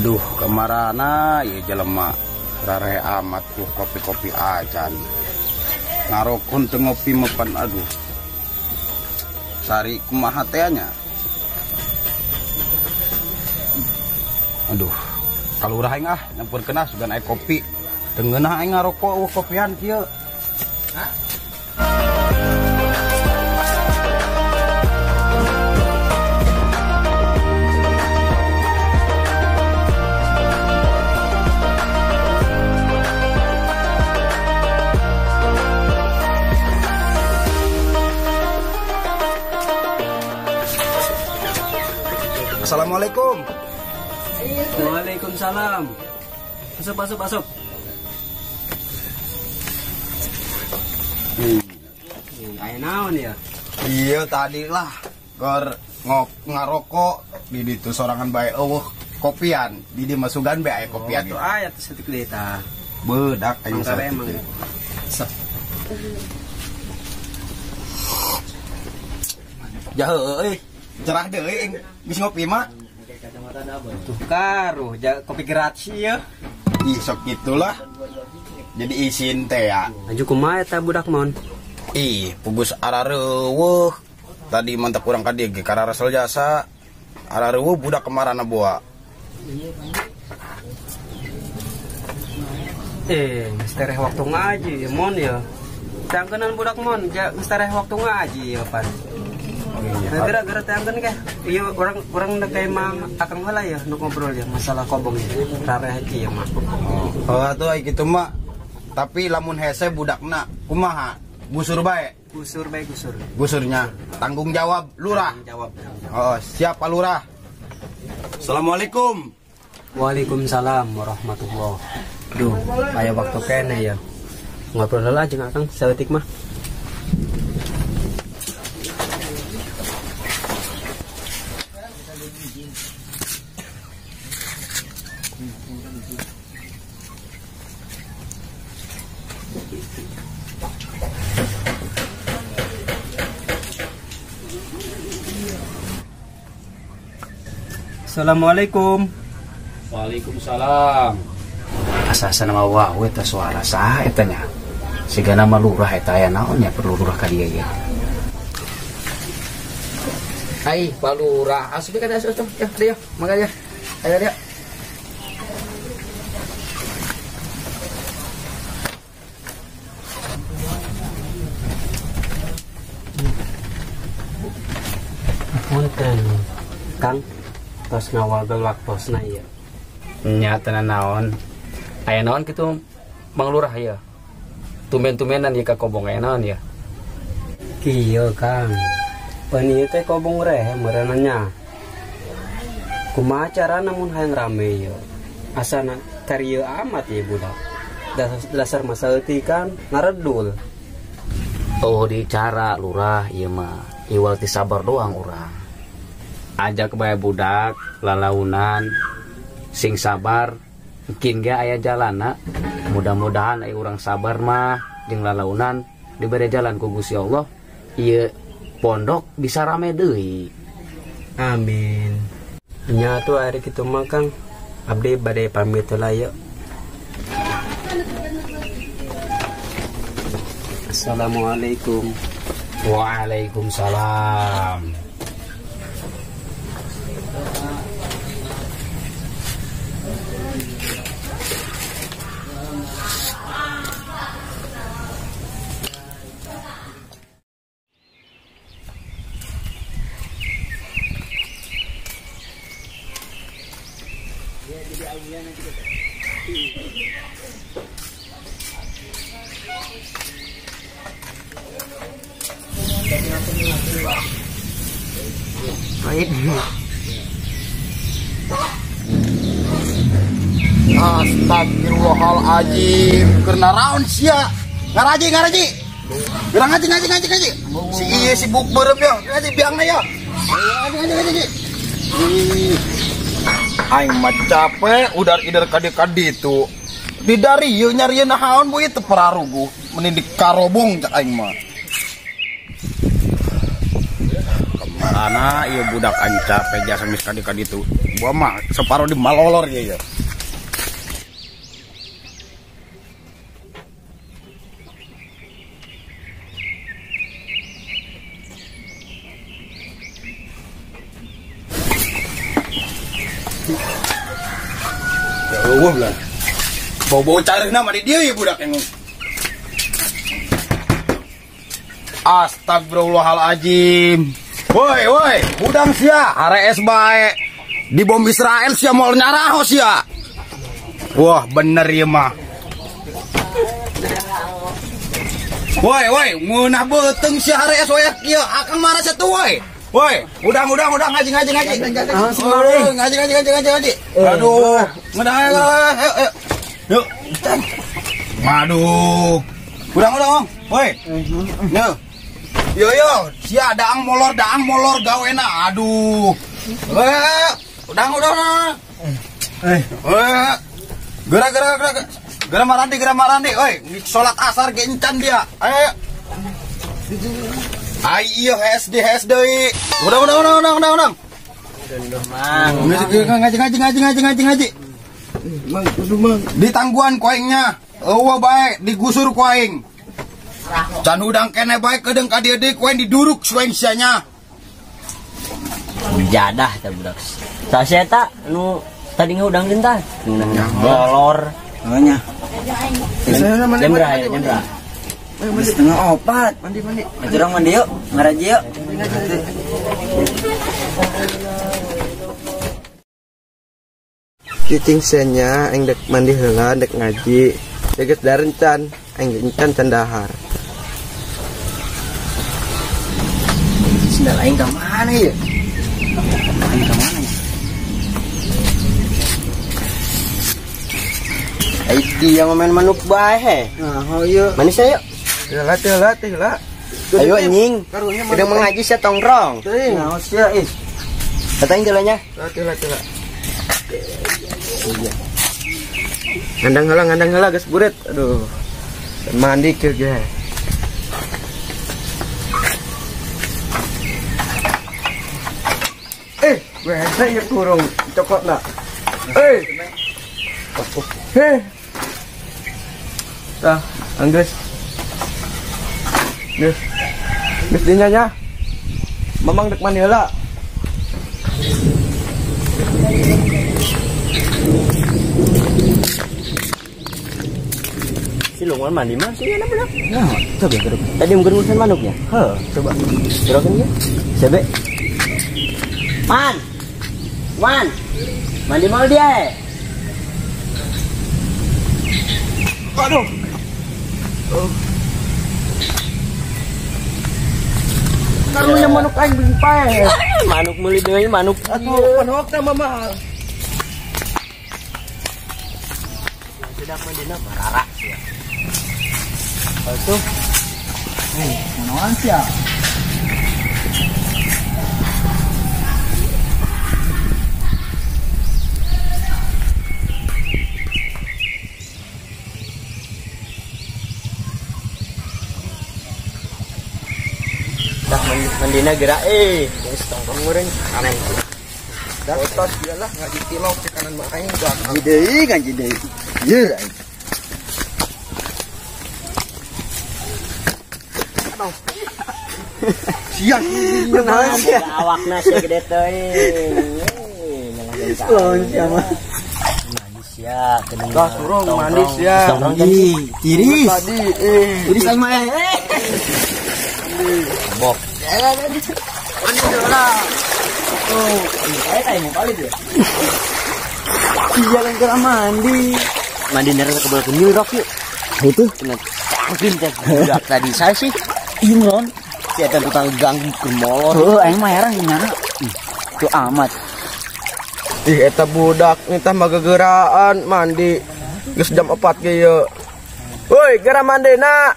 Aduh, kamarana ieu jelema rare amat ku kopi-kopi acan. Ngarokon teu ngopi mepan aduh. Sari kumaha teh nya? Aduh, kalurah aing ah nyampurkeun ah sugan aya kopi. Teu ngeunah aing ngarokok eueuh kopian kieu. Hah? Assalamualaikum. Waalaikumsalam. Masuk, masuk, masuk. Aya naon ya? Iya tadi lah gor ngarokok di ditu sorangan bae eueuh kopian. Di dieu masukan bae aya kopian. Oh, aya teh saeutik deui tah. Bedak aing saeutik. Jahe euy. Cerah deui geus ngopi mah. Tuh karuh, kopi gratis ya. Ih sok gitulah. Jadi isin teh ya. Aju kumaha eta budak mon? Ih, pugus arareuweuh. Tadi mantap urang ka dieu ge kararasel jasa. Arareuweuh budak kamarana boa. Geus tereh waktu ngaji ya mon ya. Tangkenan budak mon, geus tereh waktu ngaji ya pan. Nah, gara-gara tangkeun keh. Iya orang kayak mang akang heula ya nu ngobrol ya masalah kobong ya. Rareh ya mah. Oh, atuh ai kitu mah. Tapi lamun hese budakna kumaha? Gusur bae. Gusur bae gusur. Gusurnya tanggung jawab lurah. Tanggung jawab. Oh, siap Pak Lurah. Assalamualaikum. Waalaikumsalam warahmatullah. Duh, aya waktu kene ya. Ngobrol heula jeung akang saeutik mah. Assalamualaikum. Waalaikumsalam. Asasana mah wae eta suara saha eta nya. Sigana mah lurah eta aya naon nya perlu lurah ka dieu ye. Hai, Pak Lurah. Asup ka asup ya, dia. Mangga ya. Ayo dia. Punten, Kang. Tos ngawagel waktosna ieu. Nya teu naon. Aya naon kitu Mang Lurah ya. Tumben-tumbenan ieu ka kobong aya naon ya. Kieu Kang. Pan ieu teh kobong reh meureunna nya. Kumaha carana mun hayang rame ieu? Asana karieu amat ieu budak. Dasar masaeutik kan ngaredul. Oh di cara lurah ieu mah. Iwal ti sabar doang urang. Ajak bae budak lalaunan sing sabar mungkin ge aya jalana, mudah-mudahan aya urang sabar mah jeung lalaunan dibere jalan ku Gusti Allah ieu pondok bisa rame deui. Amin. Nya atuh ari kitu mah Kang, abdi bade pamit heula yeuh. Assalamualaikum. Waalaikumsalam. Astagfirullahaladzim, keur naraon sia? Ngaraji, ngaraji. Gerang ngaji, ngaji, ngaji, ngaji. Si ieu sibuk beureum yo, ngaji biangna yo. Ngaji, ngaji, ngaji. Ih. Aing mah capek udar ider kadi-kadi itu. Di dari ieu nyarieun naon bu ieu teu pararuguh, mending dikarobong cak aing mah. Karena ieu budak aing capek jasa geus ka ditu. Gua mah separo di malolor ieu ya. Jauh lah. Bau-bau careuhna mah di dieu ieu budak yang. Astagfirullahaladzim. Woi, woi, budang sia, RS bae. Di bom Israel sia moal nyaraho sia. Wah, bener ieu mah. Woi, woi, ngeunah beuteung sia RS we kieu, akang marah sia tuh woi. Woi, udang ngaji. Ngaji. Aduh, ngeunah ayo. Yuk. Aduh. Udang. Woi. Yo. Yo, sia daang molor gawena. Aduh. Udang. Gerak. Gerak marandi, oi. Salat asar ge encan dia. Ayo. Ai ieu HD deui. Udang. Mang. Ngaji. Mang, kudu mang. Ditangguan ku aingnya. Eueuh bae digusur ku aing. Can udang kene bae kedeung ka dieu deui ku aing diduruk su aing sia nya. Jadah teh budak. Tah sia eta nu tadi ngahudangkeun tah. Molor. Nya. Jam berapa? 3:30. Mandi. Urang mandi yuk, ngaraji yuk. Cicing senya aing dek mandi heula dek ngaji. Geus darencan, aing encan can dahar. Sendal aing ka mana ieu? Aing ka mana ya? Ai dia main manuk bae he. Nah, oh ieu. Manis ayo. Heula. Ayo anjing. Udah mengaji sia tongkrong. Teuing. Naon sia ih. Datang jalannya. Heula. Iya. Ngandang heula geus burit. Aduh. Mandi kieu ge. Weh, ieu kurung cokotna. Heh. Tah, anggeus. Geus. Geus dinya nya. Mamang dek mandi heula. Si lungan mandi mah sih enak bener. Nah, coba geruk. Tadi mungkin urusan manuknya. Heuh, coba. Gerokin ge. Sebe. Man. Man. Mandi mau dia. Aduh. Oh. Karunya manuk aing beuling paeh. Manuk meuli deui manuk. Atuh panok teh mama. Sudah mandina barara sia. Atuh. Manaon sia? Dah mandina gerak geus tongkrong meureun kanan. Dah tos dia lah ngaji tilok ke kanan mah aing dah. Ngaji deui. Ye aing. Siang. Kunaon sia? Awakna sia gede teuing. Lawan sia mah. Mandi sia kedeung. Dah surung mandi sia. Tiris. Tadi Tiris aing mah. Bok. Mandi heula. Oh, kayak mau kali dia. Iya lain keur mandi. Mandi nere ke bawah kenyil rok yuk. Itu kena cangkin teh budak tadi saya sih. Imron. Si eta tukang ganggu ke molor. Heuh, aing mah heran gimana. Itu amat. Ih eta budak nitah mah gegeraan mandi. Geus jam 4 ge ieu. Woi, geura mandi na.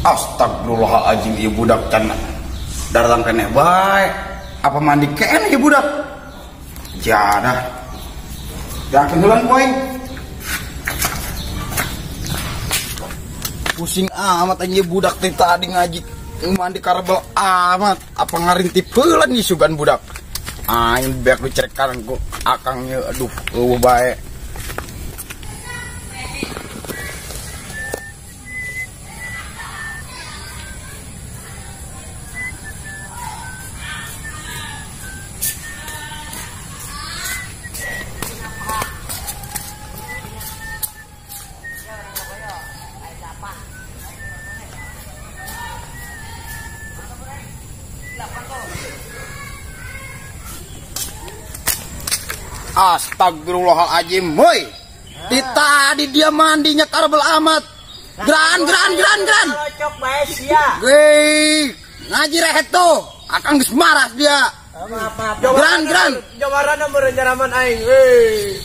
Astagfirullahaladzim ieu budak can daratang keneh bae. Apa mandi kene ya budak? Jadah. Jangan kelulan poin. Pusing amat anjir budak teh tadi ngaji mandi karbel amat. Apa ngarinti peulan nih sugan budak. Aing beak dicerekan ku akangnya aduh eueuh bae. Astagfirullahaladzim, woi. Di tadi dia mandinya karbel amat. Geran geran geran geran. Woi, ngaji rehet tuh. Akang geus marah dia. Maaf, maaf. Geran geran. Jawarana meureun aing, woi.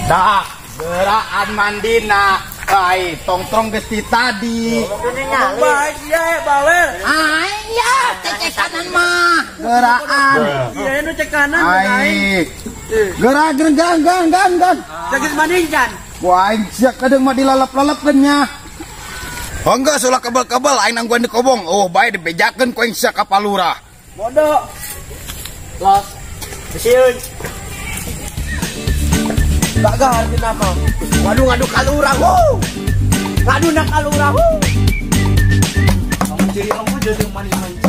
Dah, geraan mandina. Ai, tongtrong geus ti tadi. Baik ya, bawer. Ai, ya, cek kanan mah. Geraan. Iya, nu cek kanan aing. Gerak gerak gang gang gang gang. Geus mandi can. Wah, aing sia kadang mah dilalap-lalapkeun nya. Oh enggak, solah kebal-kebal aing nangguan di kobong. Oh, bae dibejakeun ku aing sia ka palurah. Bodoh. Los. Sieun. Bagar kenapa? Waduh ngadu kalurah, wuh. Ngadu nak kalurah, wuh. Ciri kamu jadi manis-manis.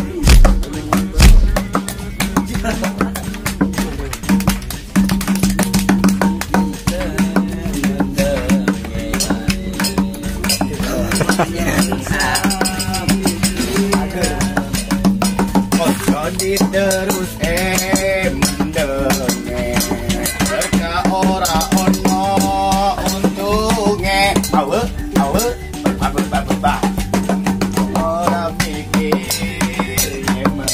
Terus mendenge berka ora ono untunge awe awe ba ora mikir nyemen.